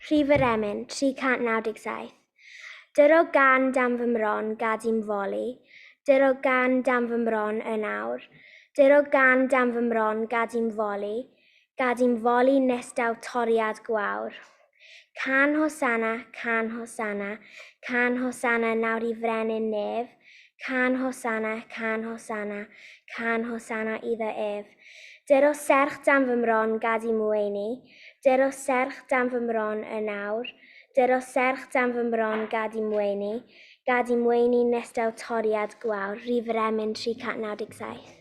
Rhif yr emyn, 397. Dyro gan dan fy mron, gad i'm foli. Dyro gan dan fy mron yn awr. Dyro gan dan fy mron, gad i'm foli. Gad i'm foli nes daw toriad gwawr. Can Hosanna, can Hosanna, can Hosanna nawr i frenin nef. Can Hosanna, can Hosanna, can Hosanna iddo ef. Dyro serch dan fy mron, gad i'm weini. Dyro serch dan fy mron yn awr. Dyro serch dan fy mron, gad i'm weini. Gad i'm weini nes daw toriad gwawr. Rhif yr emyn 397.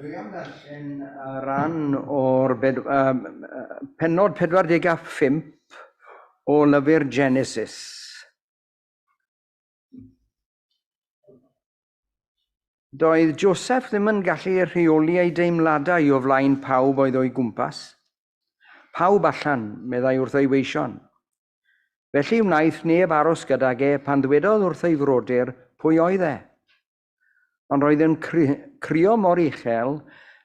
Dwi am ddarllen rhan o'r bed, pennod 45 o lyfr Genesis. Doedd Joseph ddim yn gallu rheoli ei deimladau o flaen pawb oedd o'i gwmpas. Pawb allan, meddai wrth ei weision. Felly wnaeth neb aros gydag e pan ddwedodd wrth ei frodyr pwy oedd e. Ond roedd yn crio mor uchel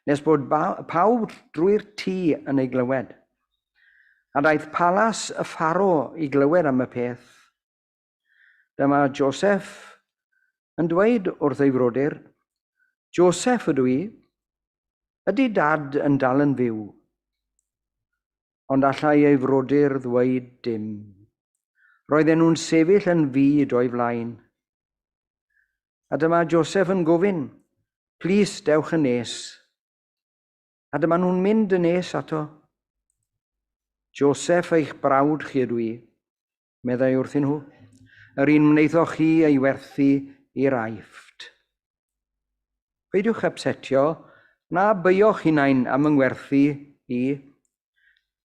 nes bod pawb drwy'r tŷ yn ei glywed. A daeth palas y Pharo i glywed am y peth. Dyma Joseph yn dweud wrth ei frodyr, Joseph ydw i, ydy dad yn dal yn fyw? Ond allai ei frodyr ddweud dim. Roedden nhw'n sefyll yn fud o'i flaen. A dyma Joseph yn gofyn, Plîs, dewch yn nes. A dyma nhw'n mynd yn nes ato. Joseph eich brawd chi ydw i, meddai wrthyn nhw, yr un wnaethoch chi ei werthu i'r Aifft. Peidiwch upsetio, na beio'ch hunain am fy ngwerthu i.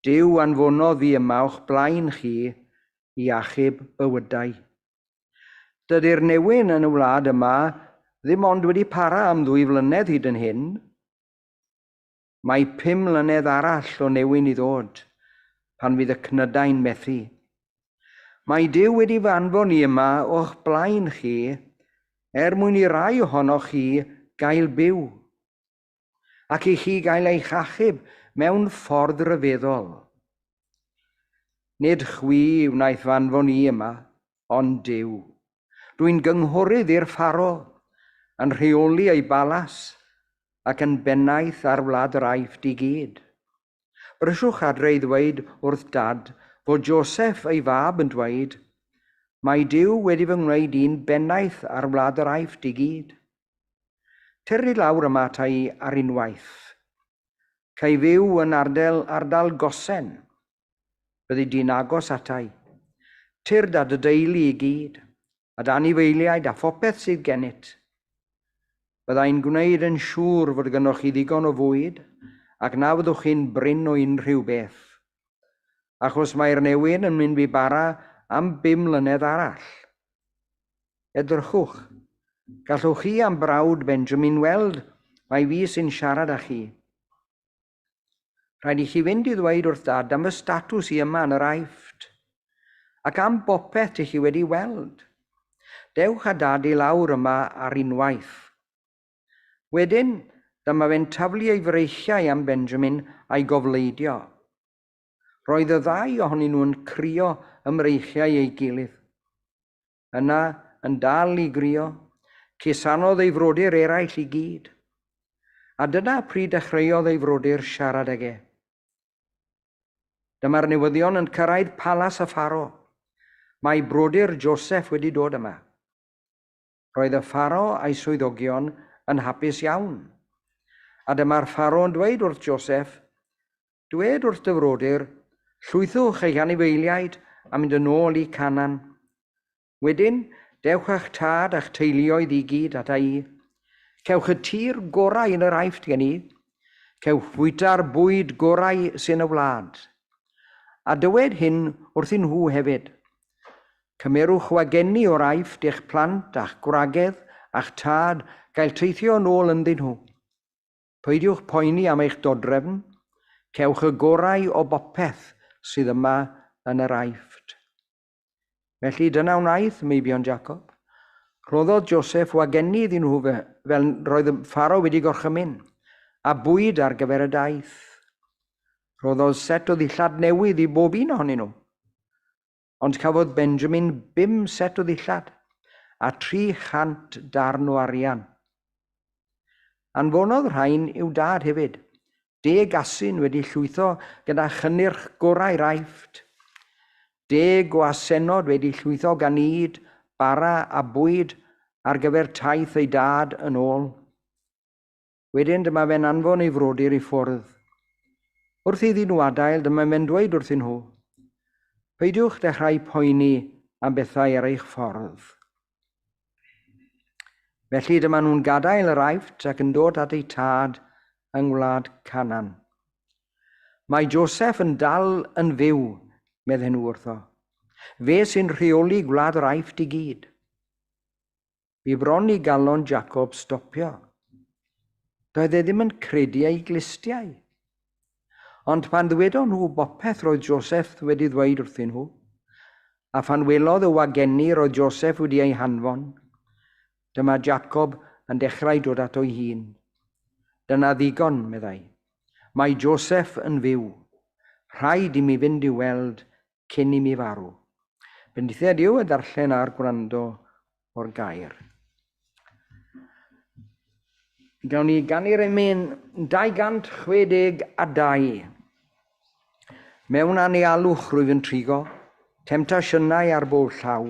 Duw anfonodd fi yma o'ch blaen chi i achub bywydau. Dydy'r newyn yn y wlad yma ddim ond wedi para am 2 flynedd hyd yn hyn. Mae 5 mlynedd arall o newyn i ddod, pan fydd y cnydau'n methu. Mae Duw wedi fy anfon i yma o'ch blaen chi, er mwyn i rai ohonoch chi gael byw, ac i chi gael eich achub mewn ffordd ryfeddol. Nid chwi wnaeth fy anfon i yma, ond Duw. Rwy'n gynghorydd i'r Pharo, yn rheoli ei balas, ac yn bennaeth ar wlad yr Aifft i gyd. Brysiwch adre i ddweud wrth dad fod Joseph ei fab yn dweud, mae Duw wedi fy ngwneud i'n bennaeth ar wlad yr Aifft i gyd. Tyrd i lawr yma ata i ar unwaith. Cei fyw yn ardal Gosen. Byddi di'n agos ata i. Tyrd â dy deulu i gyd, a dy anifeiliaid a phopeth sydd gennyt. Byddai'n gwneud yn siŵr fod gynnoch chi ddigon o fwyd ac na fyddwch chi'n brin o unrhyw beth. Achos mae'r newyn yn mynd i bara am 5 mlynedd arall. Edrychwch, gallwch chi am brawd Benjamin weld mai fi sy'n siarad â chi. Rhaid i chi fynd i ddweud wrth dad am fy statws i yma yn yr Aifft, ac am bopeth i chi wedi weld. Dewch â dad i lawr yma ar unwaith. Wedyn, dyma fe'n taflu ei freichiau am Benjamin a'i gofleidio. Roedd y ddau ohonyn nhw'n crio ym mreichiau ei gilydd. Yna, yn dal i grio, cusanodd ei frodyr eraill i gyd. A dyna pryd dechreuodd ei frodyr siarad ag e. Dyma'r newyddion yn cyrraedd palas y Pharo. Mae brodyr Joseph wedi dod yma. Roedd y Pharo a'i swyddogion yn hapus iawn. A dyma'r Pharo yn dweud wrth Joseph, dwed wrth dy frodyr, llwythwch eich anifeiliaid a mynd yn ôl i Canaan. Wedyn, dewch â'ch tad a'ch teuluoedd i gyd ata i. Cewch y tir gorau yn yr Aifft gen i. Cewch fwyta'r bwyd gorau sy'n y wlad. A dywed hyn wrthyn nhw hefyd. Cymerwch wagenni o'r Aifft eich plant a'ch gwragedd a'ch tad gael teithio yn ôl ynddyn nhw. Peidiwch poeni am eich dodrefn. Cewch y gorau o bopeth sydd yma yn yr Aifft. Felly dyna wnaeth meibion Jacob. Rhoddodd Joseph wagenni iddyn nhw fel roedd y Pharo wedi gorchymyn, a bwyd ar gyfer y daith. Rhoddodd set o ddillad newydd i bob un ohonyn nhw. Ond cafodd Benjamin 5 set o ddillad a 300 darn o arian. Anfonodd rhain i'w dad hefyd, 10 asyn wedi llwytho gyda chynnyrch gorau'r Aifft. 10 o asennod wedi llwytho gan ŷd, bara a bwyd ar gyfer taith ei dad yn ôl. Wedyn dyma fe'n anfon ei frodyr i ffwrdd. Wrth iddyn nhw adael, dyma fe'n dweud wrthyn nhw, peidiwch dechrau poeni am bethau ar eich ffordd. Felly dyma nhw'n gadael yr Aifft ac yn dod at eu tad yng ngwlad Canaan. Mae Joseph yn dal yn fyw, medden nhw wrtho. Fe sy'n rheoli gwlad yr Aifft i gyd. Bu bron i galon Jacob stopio. Doedd e ddim yn credu ei glustiau. Ond pan ddwedon nhw bopeth roedd Joseph wedi ddweud wrthyn nhw, a phan welodd y wagenni roedd Joseph wedi ei hanfon, dyma Jacob yn dechrau dod ato'i hun. Dyna ddigon, meddai. Mae Joseph yn fyw. Rhaid i mi fynd i'w weld cyn i mi farw. Bendithiad yw y darllen a'r gwrando o'r gair. Gawn ni ganu'r emyn 262. Mewn anialwch rwyf yn trigo, temtasiynau ar bob llaw.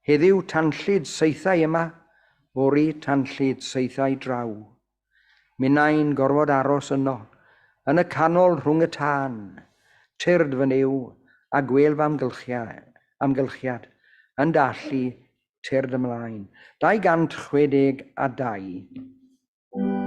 Heddiw tanllyd saethau yma, fory tanllyd saethau draw. Minnau'n gorfod aros yno, yn y canol rhwng y tân, tyrd fy Nuw a gwel fy amgylchiad, yn dallu tyrd ymlaen. 262. Thank you.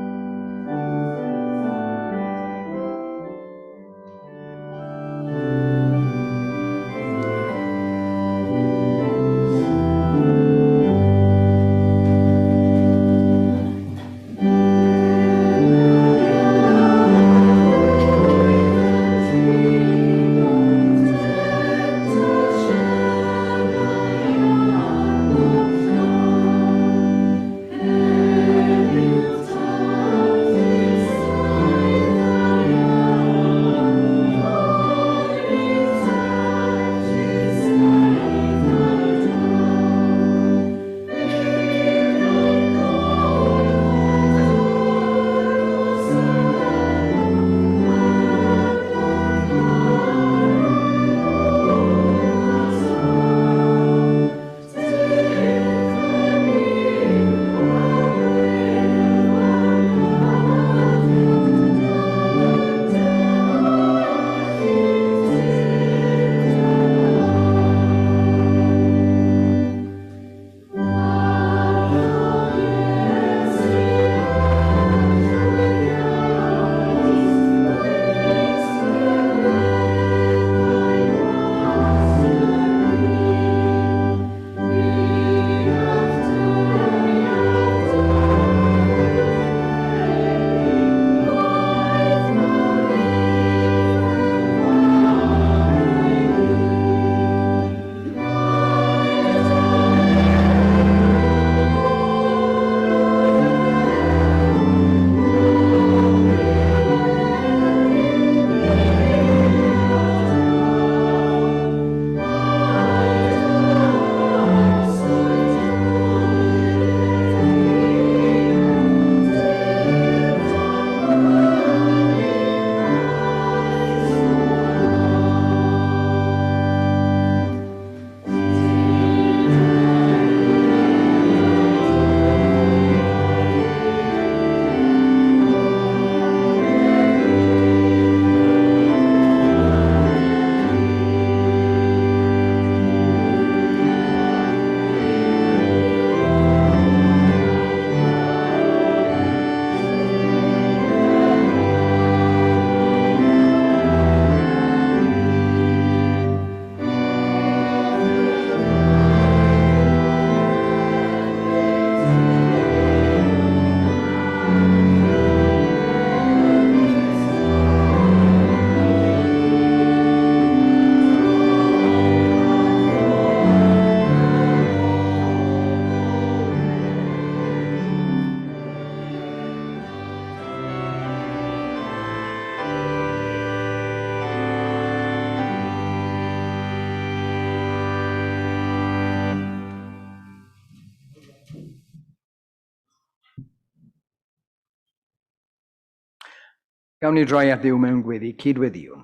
Gawn ni droi at Dduw mewn gweddi, cydweddïwn.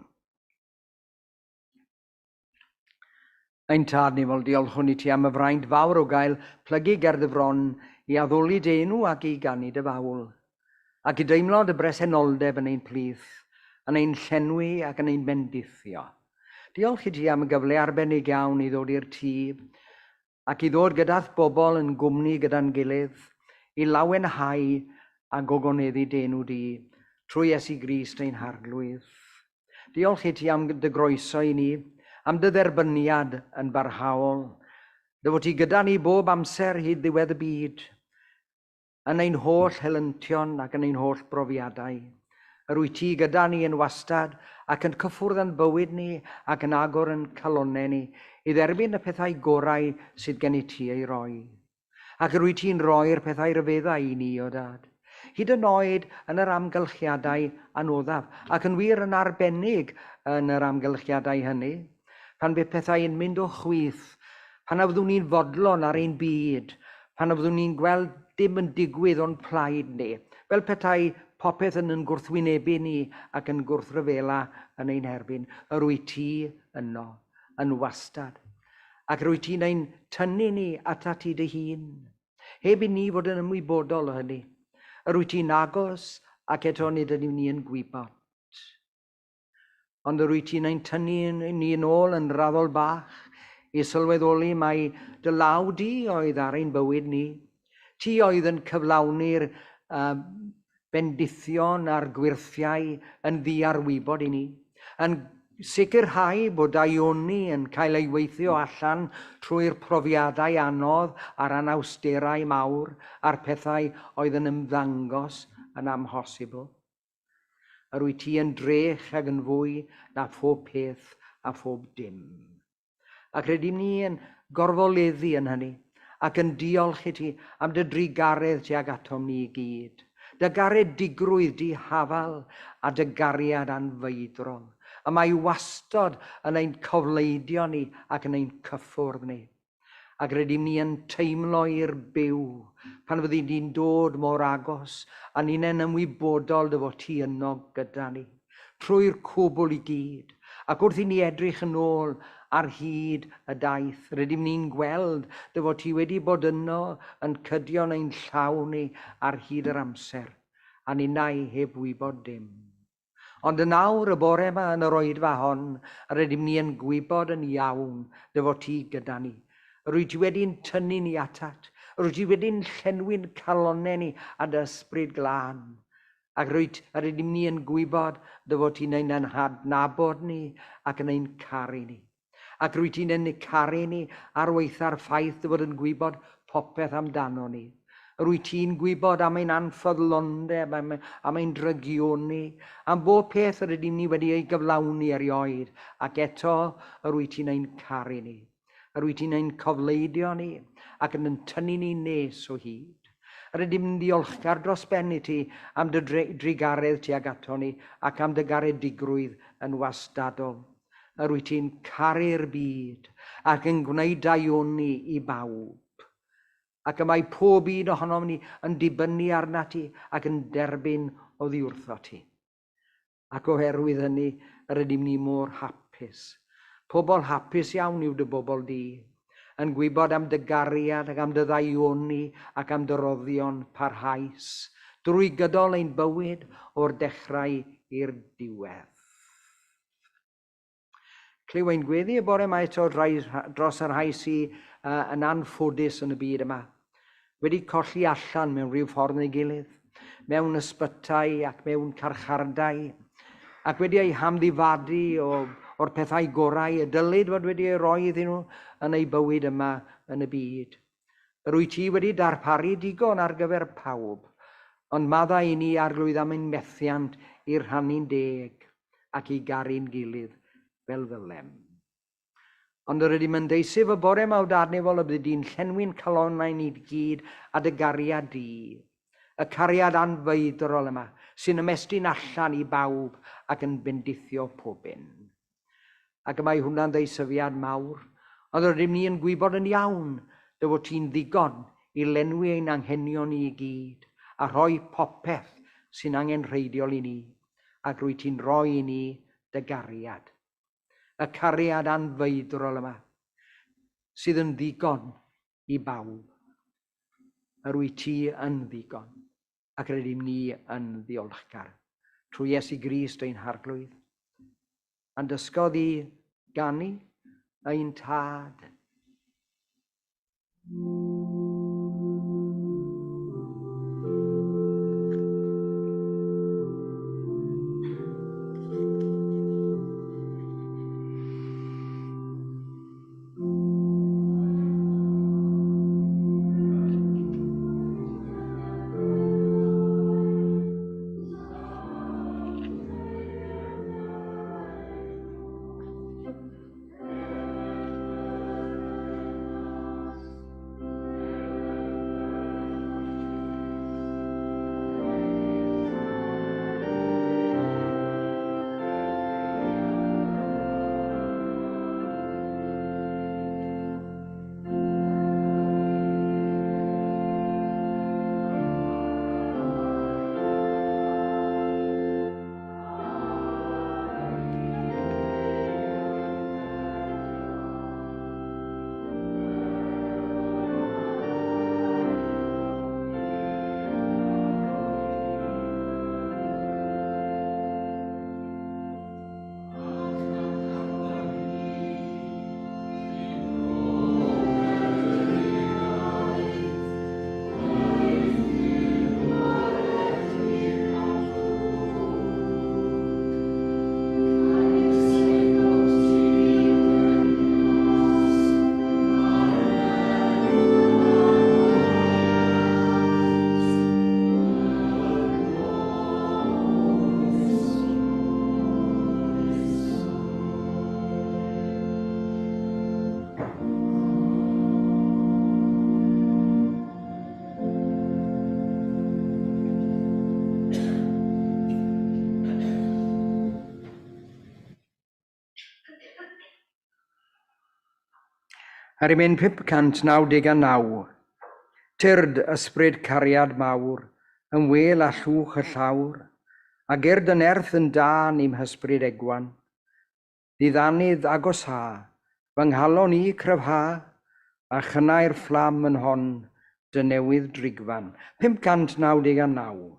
Ein Tad nefol, diolchwn i ti am y fraint fawr o gael plygu ger dy fron i addoli dy enw ac i ganu dy fawl, ac i deimlo dy bresenoldeb yn ein plith, yn ein llenwi ac yn ein bendithio. Diolch i ti am y gyfle arbennig iawn i ddod i'r tŷ ac i ddod gyda'th bobl yn gwmni gyda'n gilydd, i lawenhau a gogoneddu dy enw di, trwy Iesu Grist ein Harglwydd. Diolch i ti am dy groeso i ni, am dy dderbyniad yn barhaol, dy fod ti gyda ni bob amser hyd ddiwedd y byd, yn ein holl helyntion ac yn ein holl brofiadau. Yr wyt ti gyda ni yn wastad ac yn cyffwrdd yn bywyd ni ac yn agor yn calonnau ni i dderbyn y pethau gorau sydd gen i ti ei roi. Ac yr wyt ti'n rhoi'r pethau rhyfeddau i ni, o Dad. Hyd yn oed yn yr amgylchiadau anoddaf, ac yn wir yn arbennig yn yr amgylchiadau hynny, pan fydd pethau yn mynd o chwith, pan na fyddwn ni'n fodlon ar ein byd, pan na fyddwn ni'n gweld dim yn digwydd o'n plaid ni, fel petai popeth yn gwrthwynebu ni ac yn gwrthryfela yn ein herbyn, yr wyt ti yno, yn wastad. Ac yr wyt ti'n ein tynnu ni atat ti dy hun, heb i ni fod yn ymwybodol o hynny. Yr wyt ti'n agos ac eto nid ydym ni yn gwybod. Ond yr wyt ti'n ein tynnu ni yn ôl yn raddol bach i sylweddoli mai dy law di oedd ar ein bywyd ni. Ti oedd yn cyflawni'r bendithion a'r gwyrthiau yn ddiarwybod i ni, yn sicrhau bod daioni yn cael ei weithio allan trwy'r profiadau anodd a'r anawsterau mawr a'r pethau oedd yn ymddangos yn amhosibl. Yr wyt ti yn drech ac yn fwy na phob peth a phob dim. Ac rydym ni yn gorfoleddu yn hynny ac yn diolch i ti am dy drugaredd tuag atom ni i gyd. Dy garedigrwydd di hafal a dy gariad anfeidrol. A mae wastod yn ein cofleidio ni ac yn ein cyffwrdd ni. Ac rydym ni yn teimlo i'r byw pan fyddi di'n dod mor agos a ni'n yn ymwybodol dy fod ti yno gyda ni, trwy'r cwbl i gyd. Ac wrth i ni edrych yn ôl ar hyd y daith, rydym ni'n gweld dy fod ti wedi bod yno yn cydio'n ein llaw ni ar hyd yr amser, a ninnau heb wybod dim. Ond yn awr y bore yma yn yr oedfa hon, rydym ni yn gwybod yn iawn dy fod ti gyda ni. Rwyt ti wedi'n tynnu ni atat. Rwyt ti wedi'n llenwi'n calonnau ni a dy ysbryd glân. Ac rydym ni yn gwybod dy fod ti'n ein hadnabod ni ac yn ein caru ni. Ac rwyt ti'n ein caru ni ar waetha'r ffaith dy fod yn gwybod popeth amdano ni. Rwyt ti'n gwybod am ein anffyddlondeb, am ein drygioni, am bob peth yr ydym ni wedi ei gyflawni erioed, ac eto yr wyt ti'n ein caru ni. Yr wyt ti'n ein cofleidio ni ac yn tynnu ni nes o hyd. Yr ydym yn ddiolchgar dros ben i ti am dy drugaredd tuag ato ni ac am dy garedigrwydd yn wastadol. Yr wyt ti'n caru'r byd ac yn gwneud daioni i bawb. Ac y mae pob un ohonom ni yn dibynnu arna ti ac yn derbyn oddi wrtho ti. Ac oherwydd hynny, yr ydym ni mor hapus. Pobl hapus iawn yw dy bobl di, yn gwybod am dy gariad ac am dy ddaioni ac am dy roddion parhaus, drwy gydol ein bywyd o'r dechrau i'r diwedd. Clyw ein gweddi y bore yma eto dros y rhai sydd yn anffodus yn y byd yma, wedi colli allan mewn rhyw ffordd neu gilydd, mewn ysbytai ac mewn carchardai, ac wedi eu hamddifadu o'r pethau gorau y dylid fod wedi ei roi iddyn nhw yn eu bywyd yma yn y byd. Yr wyt ti wedi darparu digon ar gyfer pawb, ond maddau i ni Arglwydd am ein methiant i'r rhannu'n deg ac i garu'n gilydd fel ddylem. Ond yr ydym yn deisif y bore yma o Dad nefol y byddi di'n llenwi'n calonnau ni gyd a dy gariad di. Y cariad anfeidrol yma sy'n ymestyn allan i bawb ac yn bendithio pob un. Ac y mae hwnna'n ddeisyfiad mawr, ond yr ydym ni yn gwybod yn iawn dy fod ti'n ddigon i lenwi ein anghenion ni i gyd a rhoi popeth sy'n angenrheidiol i ni. Ac rwy ti'n rhoi i ni dy gariad. Y cariad anfeidrol yma, sydd yn ddigon i bawb. Yr wyt ti yn ddigon, ac rydym ni yn ddiolchgar. Trwy Iesu Grist ein Harglwydd. A'n dysgodd i ganu ein Tad. Ar emyn 599, tyrd ysbryd cariad mawr, yn wel a llwch y llawr, a gyrd yn erth yn dân i'm hysbryd egwan. Ddiddanydd agosha, fy nghalon i cryfha, a chynnau'r fflam yn hon, dy newydd drigfan. 599.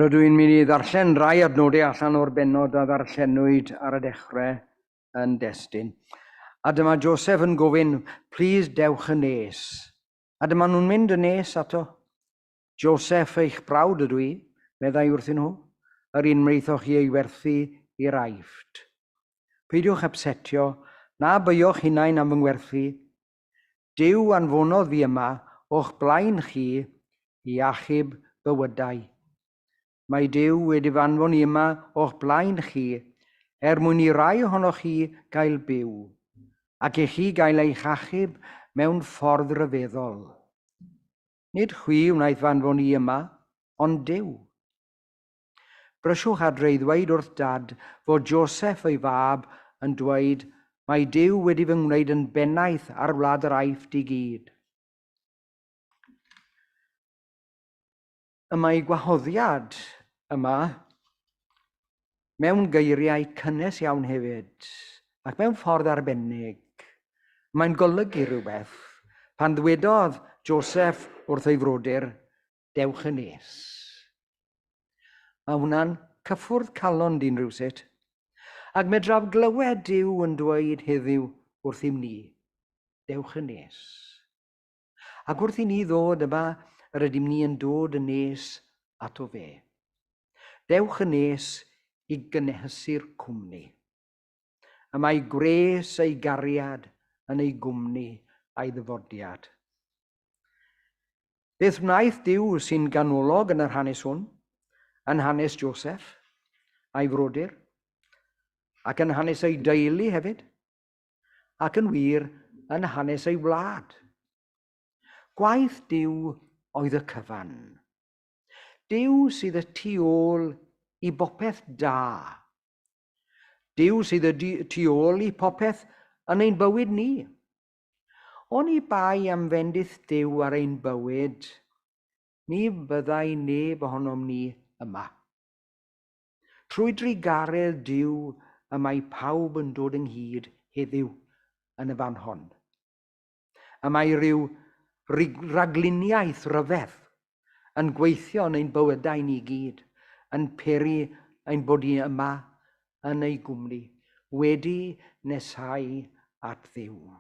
Rydw i'n mynd i ddarllen rai adnodau allan o'r bennod a ddarllenwyd ar y dechrau yn destun. A dyma Joseph yn gofyn, "Please dewch yn nes." A dyma nhw'n mynd yn nes ato. "Joseph eich brawd ydw i," meddai wrthyn nhw, "yr un wnaethoch chi ei werthu i'r Aifft. Peidiwch upsetio, na beio'ch hunain am fy ngwerthu. Duw anfonodd fi yma o'ch blaen chi i achub bywydau. Mae Duw wedi fy anfon i yma o'ch blaen chi er mwyn i rai ohonoch chi gael byw, ac i chi gael eich achub mewn ffordd ryfeddol. Nid chwi wnaeth fy anfon i yma, ond Duw. Brysiwch adre i ddweud wrth dad fod Joseph ei fab yn dweud, 'Mae Duw wedi fy ngwneud yn bennaeth ar wlad yr Aifft i gyd.'" Y mae gwahoddiad yma mewn geiriau cynnes iawn hefyd, ac mewn ffordd arbennig. Mae'n golygu rhywbeth pan ddwedodd Joseph wrth ei frodyr, "Dewch yn nes." Mae hwnna'n cyffwrdd calon dyn rhywsut. Ac medraf glywed Duw yn dweud heddiw wrthym ni, "Dewch yn nes." Ac wrth i ni ddod yma, yr ydym ni yn dod yn nes ato fe. Dewch yn nes i gynhesu'r cwmni. Y mae gwres ei gariad yn ei gwmni a'i ddyfodiad. Beth wnaeth Duw sy'n ganolog yn yr hanes hwn, yn hanes Joseph a'i frodyr, ac yn hanes ei deulu hefyd, ac yn wir yn hanes ei wlad? Gwaith Duw oedd y cyfan. Duw sydd y tu ôl i bopeth da. Duw sydd y tu ôl i popeth yn ein bywyd ni. Oni bai am fendith Duw ar ein bywyd, ni fyddai neb ohonom ni yma. Trwy drugaredd Duw y mae pawb yn dod ynghyd heddiw yn y fan hon. Y mae rhyw ragluniaeth ryfedd yn gweithio yn ein bywydau ni gyd, yn peri ein bod ni yma yn ei gwmni, wedi nesau at Dduw.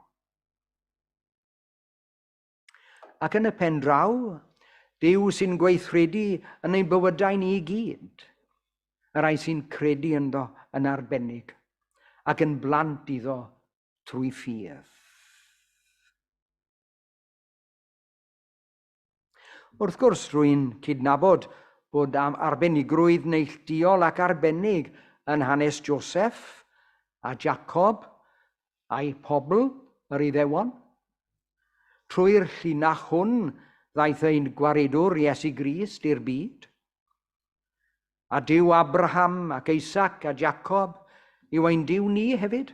Ac yn y pen draw, Duw sy'n gweithredu yn ein bywydau ni i gyd, y rhai sy'n credu ynddo yn arbennig, ac yn blant iddo trwy ffydd. Wrth gwrs, rwy'n cydnabod bod arbenigrwydd neilltuol ac arbennig yn hanes Joseph a Jacob a'i pobl, yr Iddewon. Trwy'r llinach hwn ddaeth ein gwaredwr Iesu Grist i'r byd. A Duw Abraham ac Isaac a Jacob yw ein Duw ni hefyd,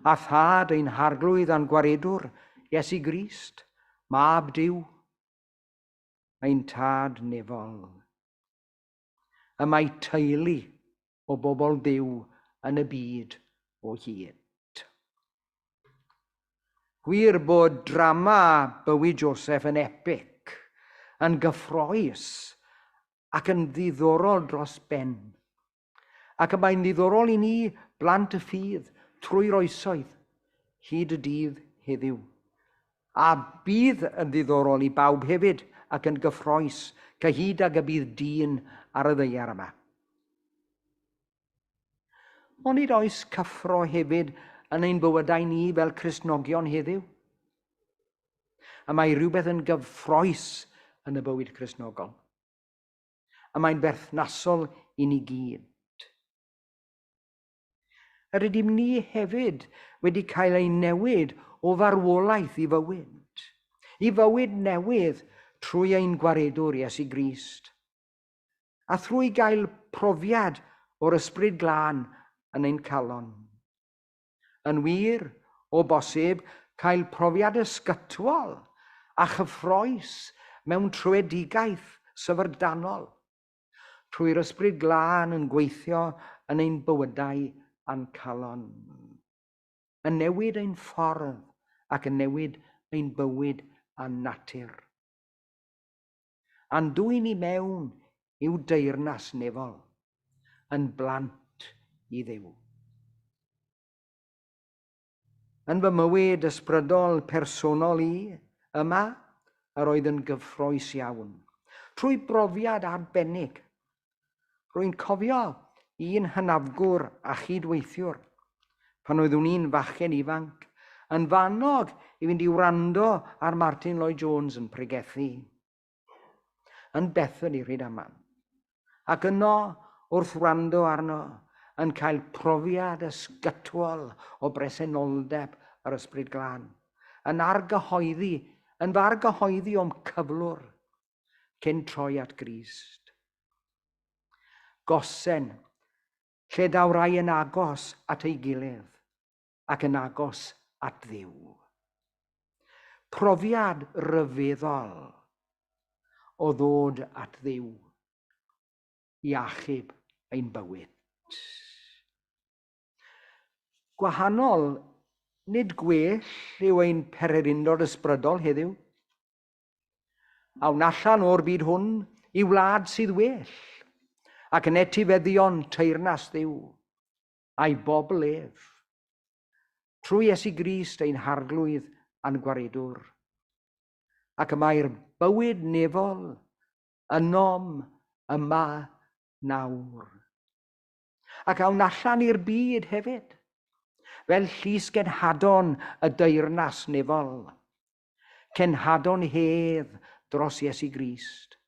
a thad ein harglwydd a'n gwaredwr Iesu Grist, mab Duw, ein tad nefol. Y mae teulu o bobl Dduw yn y byd o hyd. Gwir bod drama bywyd Joseph yn epic, yn gyffrous ac yn ddiddorol dros ben. Ac y mae'n ddiddorol i ni blant y ffydd trwy'r oesoedd, hyd y dydd heddiw. A bydd yn ddiddorol i bawb hefyd ac yn gyffrous, cyhyd ag y bydd dyn ar y ddaear yma. Onid oes cyffro hefyd yn ein bywydau ni fel Cristnogion heddiw? Y mae rhywbeth yn gyffrous yn y bywyd Cristnogol. Y mae'n berthnasol i ni gyd. Yr ydym ni hefyd wedi cael ein newid o farwolaeth i fywyd, i fywyd newydd trwy ein gwaredwr Iesu Grist, a thrwy gael profiad o'r Ysbryd Glân yn ein calon. Yn wir, o bosib, cael profiad ysgytwol a chyffrous mewn tröedigaeth syfrdanol, trwy'r Ysbryd Glân yn gweithio yn ein bywydau a'n calon, yn newid ein ffordd ac yn newid ein bywyd a'n natur, a'n dwyn i mewn i'w deyrnas nefol, yn blant i Dduw. Yn fy mywyd ysbrydol personol i, yma, yr oedd yn gyffrous iawn, trwy brofiad arbennig. Rwy'n cofio un hynafgwr a chydweithiwr, pan oeddwn i'n fachgen ifanc, yn f'annog i fynd i wrando ar Martin Lloyd Jones yn pregethu yn Bethany Rhydaman. Ac yno, wrth wrando arno, yn cael profiad ysgytwol o bresenoldeb yr Ysbryd Glân, yn argyhoeddi, yn fy argyhoeddi o'm cyflwr cyn troi at Grist. Gosen, lle daw rai yn agos at ei gilydd ac yn agos at Dduw. Profiad rhyfeddol o ddod at Dduw i achub ein bywyd. Gwahanol, nid gwell yw ein pererindod ysbrydol heddiw. Awn allan o'r byd hwn i wlad sydd well, ac yn etifeddion teyrnas Dduw, a'i bobl ef. Trwy Iesu Grist ein Harglwydd a'n Gwaredwr. Ac y mae'r bywyd nefol ynom yma nawr. Ac awn allan i'r byd hefyd, fel llys genhadon y deyrnas nefol, cenhadon hedd dros Iesu Grist,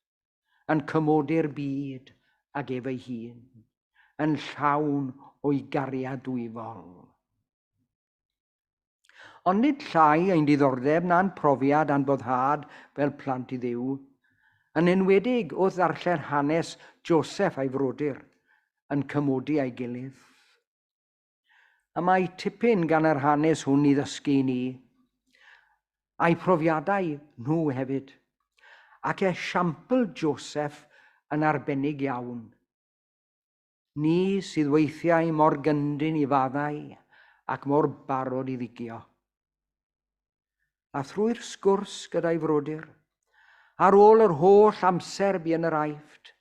yn cymodi'r byd ag ef ei hun, yn llawn o'i gariad dwyfol. Ond nid llai ein diddordeb na'n profiad a'n boddhad fel plant i Dduw, yn enwedig wrth ddarllen hanes Joseph a'i frodyr yn cymodi â'i gilydd. Y mae tipyn gan yr hanes hwn i ddysgu i ni, a'i profiadau nhw hefyd, ac esiampl Joseph yn arbennig iawn. Ni sydd weithiau mor gyndyn i faddau ac mor barod i ddigio. A thrwy'r sgwrs gyda'i frodyr, ar ôl yr holl amser bu yn yr Aifft,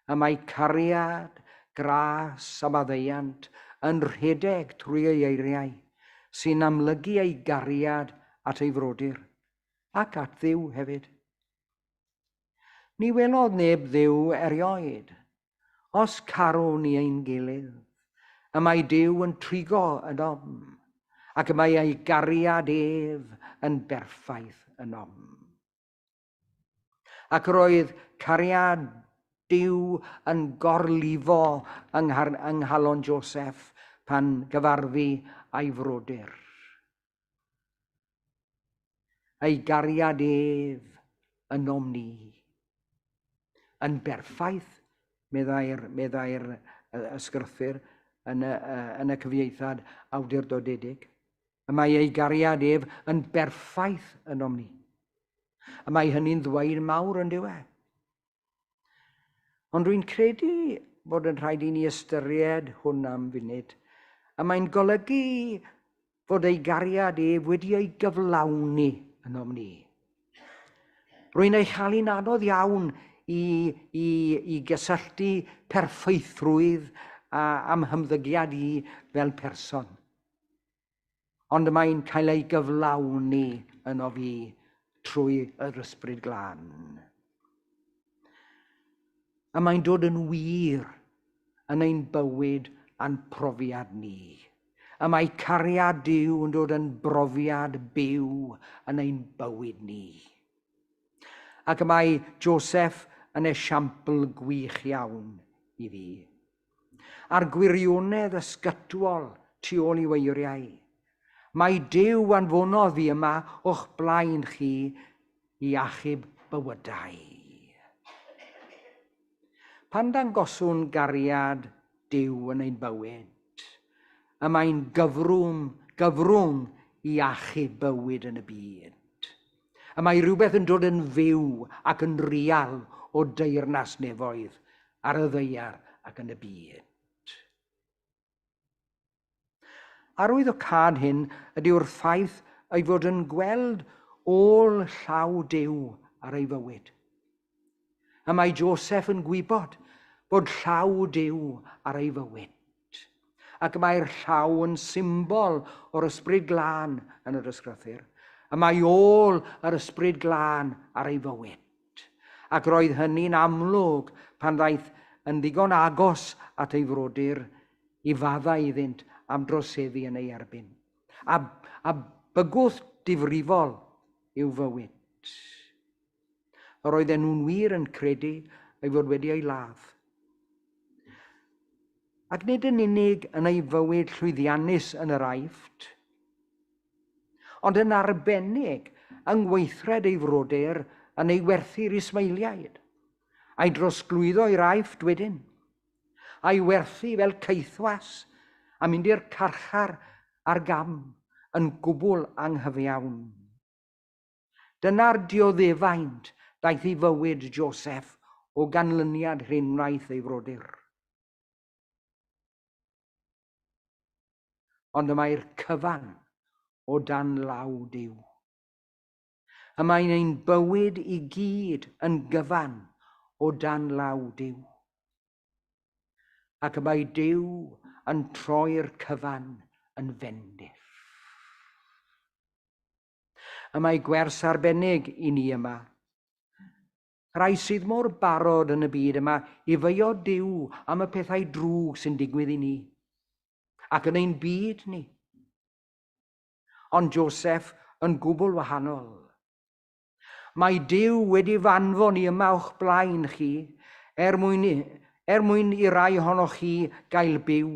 y mae cariad, gras a maddeuant yn rhedeg trwy ei eiriau, sy'n amlygu ei gariad at ei frodyr, ac at Dduw hefyd. Ni welodd neb Dduw erioed. Os carwn ni ein gilydd, y mae Duw yn trigo ynom, ac y mae ei gariad ef yn berffaith ynom. Ac roedd cariad Duw yn gorlifo yng nghalon Joseph pan gyfarfu â'i frodyr. Ei gariad ef ynom ni. Yn berffaith, meddai'r meddai ysgrythur yn y, yn y cyfieithiad awdurdodedig. Y mae ei gariad ef yn berffaith ynom ni. Y mae hynny'n ddweud mawr yn dyw e. Ond rwy'n credu bod yn rhaid i ni ystyried hwn am funud. Y mae'n golygu fod ei gariad ef wedi ei gyflawni ynom ni. Rwy'n ei chael hi'n anodd iawn i, i, i gysylltu perffeithrwydd a, am hymddygiad i fel person. Ond mae'n cael ei gyflawni yno fi trwy yr Ysbryd Glân. A mae'n dod yn wir yn ein bywyd a'n profiad ni. Y mae cariad Duw yn dod yn brofiad byw yn ein bywyd ni. Ac y mae Joseph yn esiampl gwych iawn i fi. A'r gwirionedd ysgytwol tu ôl i'w eiriau. Mae Duw anfonodd fi yma o'ch blaen chi i achub bywydau. Pan dangoswn gariad Duw yn ein bywyd, y mae'n gyfrwng, gyfrwng i achub bywyd yn y byd. Y mae rhywbeth yn dod yn fyw ac yn real o deyrnas nefoedd ar y ddaear ac yn y byd. Arwyddocâd hyn ydyw'r ffaith ei fod yn gweld ôl llaw Duw ar ei fywyd. A mae Joseph yn gwybod bod llaw Duw ar ei fywyd. Ac mae'r llaw yn symbol o'r Ysbryd Glân yn yr Ysgrythur. A mae ôl yr Ysbryd Glân ar ei fywyd. Ac roedd hynny'n amlwg pan ddaeth yn ddigon agos at ei frodyr i faddau iddynt am droseddu yn ei erbyn. A bygwth difrifol i'w fywyd. Yr oedden nhw'n wir yn credu ei fod wedi ei ladd. Ac nid yn unig yn ei fywyd llwyddiannus yn yr Aifft, ond yn arbennig yng ngweithred ei frodyr yn ei werthu'r Ismaeliaid, a'i drosglwyddo i'r Aifft wedyn, a'i werthu fel caethwas a mynd i'r carchar ar gam yn gwbl anghyfiawn. Dyna'r dioddefaint ddaeth i fywyd Joseph o ganlyniad hyn wnaeth ei frodyr. Ond y mae'r cyfan o dan law Duw. Y mae'n ein bywyd i gyd yn gyfan o dan law Duw. Ac y mae Duw yn troi'r cyfan yn fendith. Y mae gwers arbennig i ni yma. Rhai sydd mor barod yn y byd yma i feio Duw am y pethau drwg sy'n digwydd i ni, ac yn ein byd ni. Ond Joseph yn gwbl wahanol. Mae Duw wedi f'anfon i yma o'ch blaen chi er mwyn i rai ohonoch chi gael byw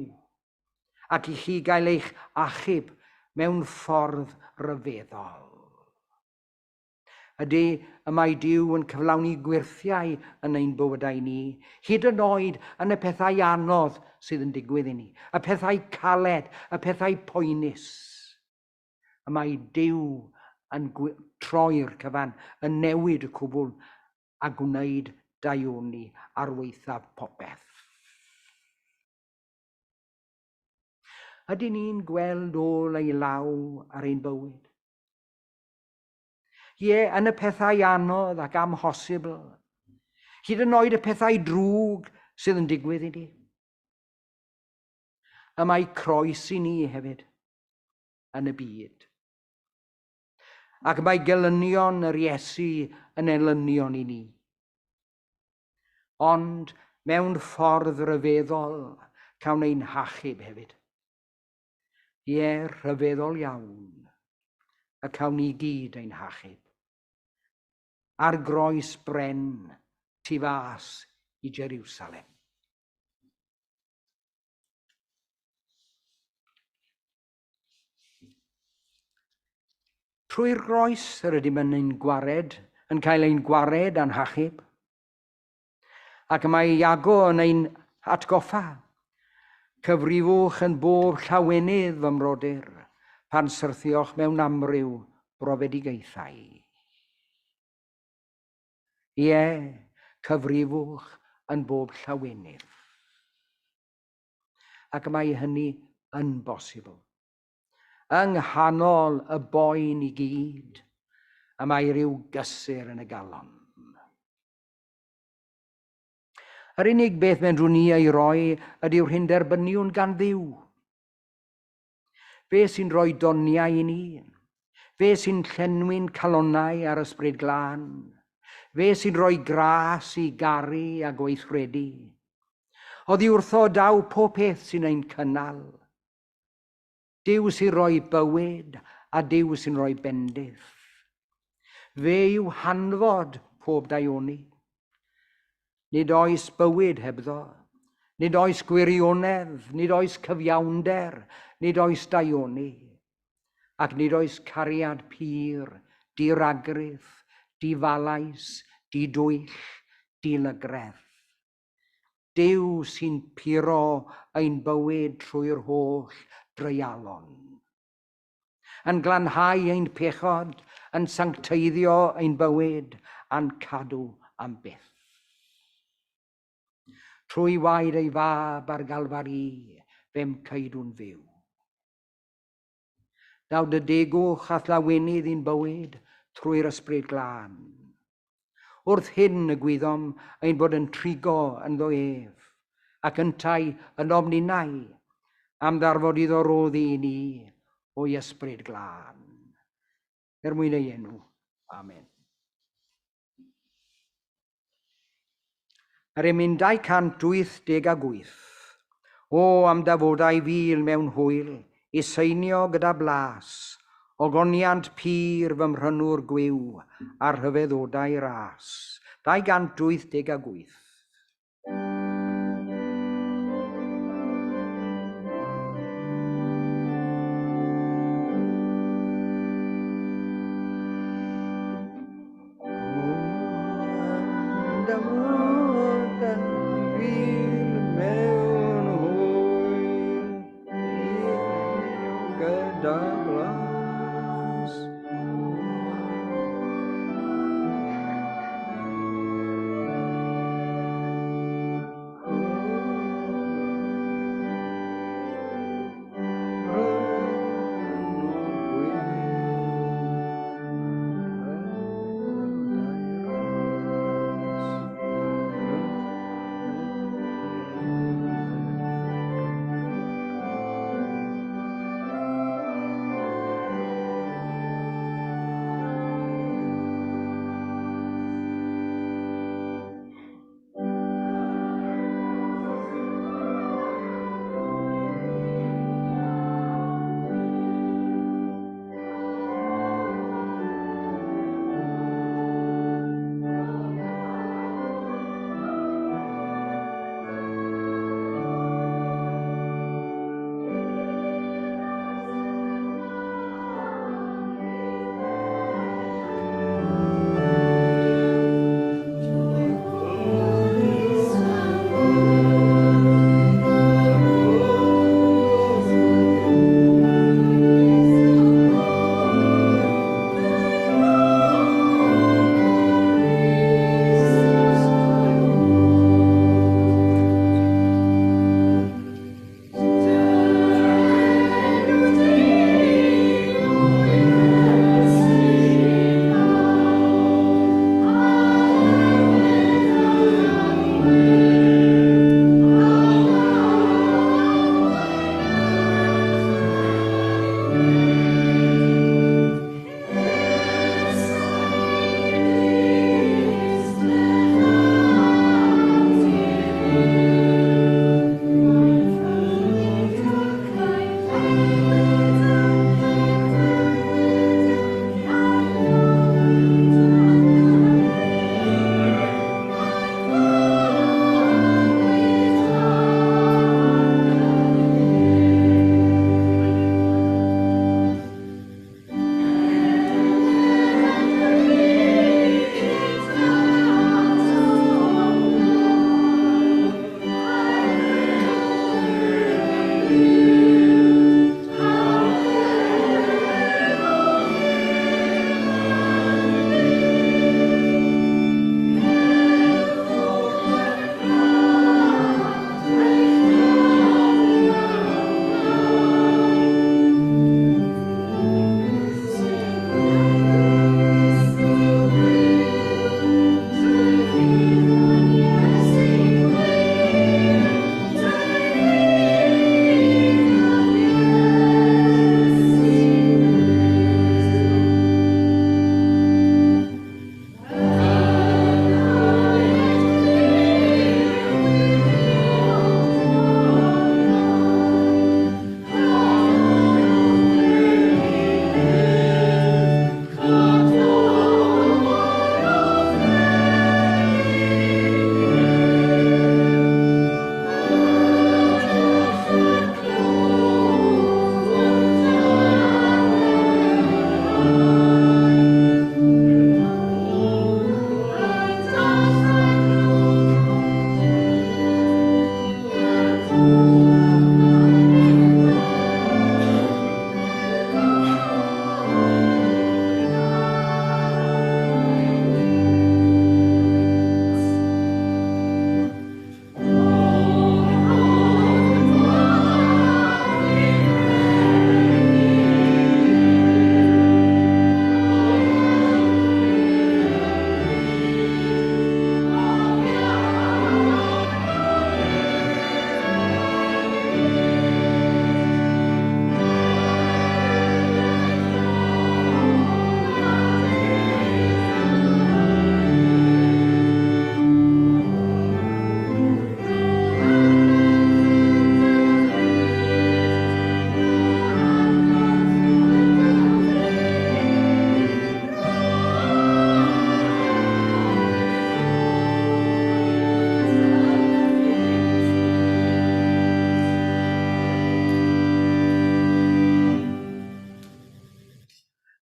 ac i chi gael eich achub mewn ffordd ryfeddol. Ydy, y mae Duw yn cyflawni gwyrthiau yn ein bywydau ni, hyd yn oed yn y pethau anodd sydd yn digwydd i ni, y pethau caled, y pethau poenus. Y mae Duw yn troi'r cyfan, yn newid y cwbl a gwneud daioni ar waethaf popeth. Ydyn ni'n gweld ôl ei law ar ein bywyd? Ie, yn y pethau anodd ac amhosibl. Hyd yn oed y pethau drwg sydd yn digwydd i ni. Y mae croes i ni hefyd yn y byd. Ac mae gelynion yr Iesu yn elynion i ni. Ond mewn ffordd ryfeddol cawn ein hachub hefyd. Ie, rhyfeddol iawn, y cawn ni gyd ein hachub. Ar groes bren tu fas i Jerusalem. Trwy'r groes yr ydym yn ein gwared, yn cael ein gwared a'n hachub. Ac mae Iago yn ein atgoffa. Cyfrifwch yn bob llawenydd, fy mrodyr, pan syrthioch mewn amryw brofedigaethau. Ie, cyfrifwch yn bob llawenydd. Ac mae hynny yn bosibl. Yng nghanol y boen i gyd, y mae rhyw gysur yn y galon. Yr unig beth medrwn ni ei roi ydyw'r hyn derbyniwn gan Dduw. Fe sy'n rhoi doniau i ni. Fe sy'n llenwi'n calonnau â'r Ysbryd Glân. Fe sy'n rhoi gras i garu a gweithredu. Oddi wrtho daw pob peth sy'n ein cynnal. Duw sy'n rhoi bywyd a Duw sy'n rhoi bendith. Fe yw hanfod pob daioni. Nid oes bywyd hebddo. Nid oes gwirionedd, nid oes cyfiawnder, nid oes daioni. Ac nid oes cariad pur, diragrith, difalais, didwyll, dilygredd. Duw sy'n puro ein bywyd trwy'r holl dreialon. Yn glanhau ein pechod, yn sancteiddio ein bywyd, a'n cadw am byth. Trwy waed ei fab ar Galfari, fe'm ceidw'n fyw. Daw dy degwch a'th lawenydd i'n bywyd trwy'r Ysbryd Glân. Wrth hyn y gwyddom ein bod yn trigo ynddo ef, ac yntau ynom ninnau, am ddarfod iddo roddi i ni o'i ysbryd glân. Er mwyn ei enw. Amen. Yr emyn 288. O, am dafodau fil mewn hwyl, i seinio gyda blas, ogoniant pur fy mhrynwr gwiw, a rhyfeddodau ras. 288.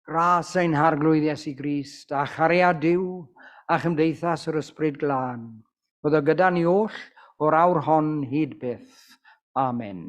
Gras ein Harglwydd Iesu Grist, a chariad Duw, a chymdeithas yr Ysbryd Glân, fyddo gyda ni oll o'r awr hon hyd byth. Amen.